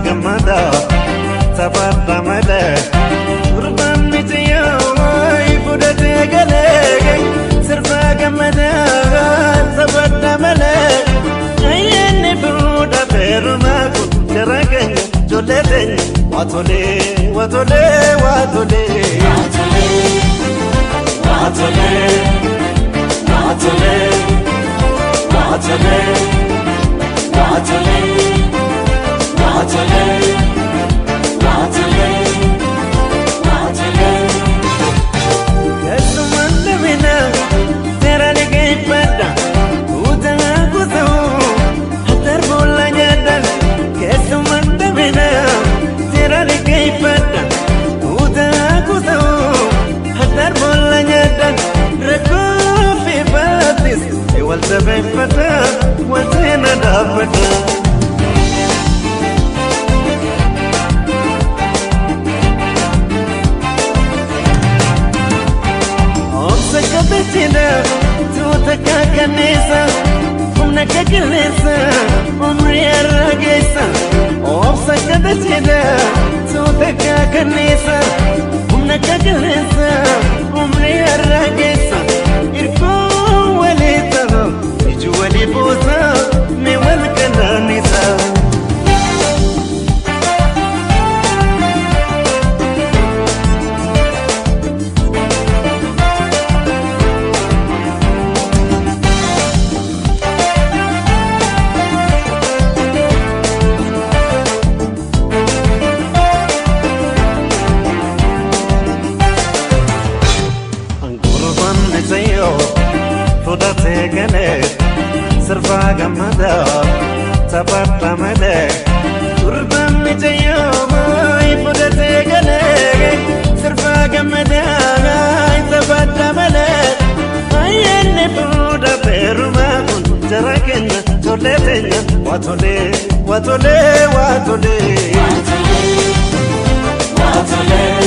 Gammadaa taphaadha malee gurbaan mijayyoo fudhatee galee sirbaa gammadaa taphaadha malee ayyaanni fuudha feerumaa kun jara keenya ijoollee teenya waatolee waatolee waatolee. Waatolee waatolee waatolee waatolee waatolee waatolee waatolee. Keessumaan dabina seera liqeeffadha utaa kusa'u hatar boolla nyaadha. Keessumaan dabina seera liqeeffadha utaa kusa'u hatar boolla nyaadha. Rakkoo fi baatis wal jabeeffata wal seena dhaabbata. Obsa qabeessina tuuta kakkanneessa humna kakkanneessa umrii har'a geessa. Obsa qabeessina tuuta kakkanneessa humna kakkanneessa umrii har'a geessa. Irkoo walii ta'u iji walii buusa mee wal kanaanisa. Gurbaan mijayyoo fudhatee galee sirbaa gammadaa taphaadha malee. Gurbaan mijayyoo fudhatee galee sirbaa gammadaa taphaadha malee. Ayyaanni fuudha feerumaa kun jara keenya ijoollee teenya waatolee waatolee waatolee. Waatolee.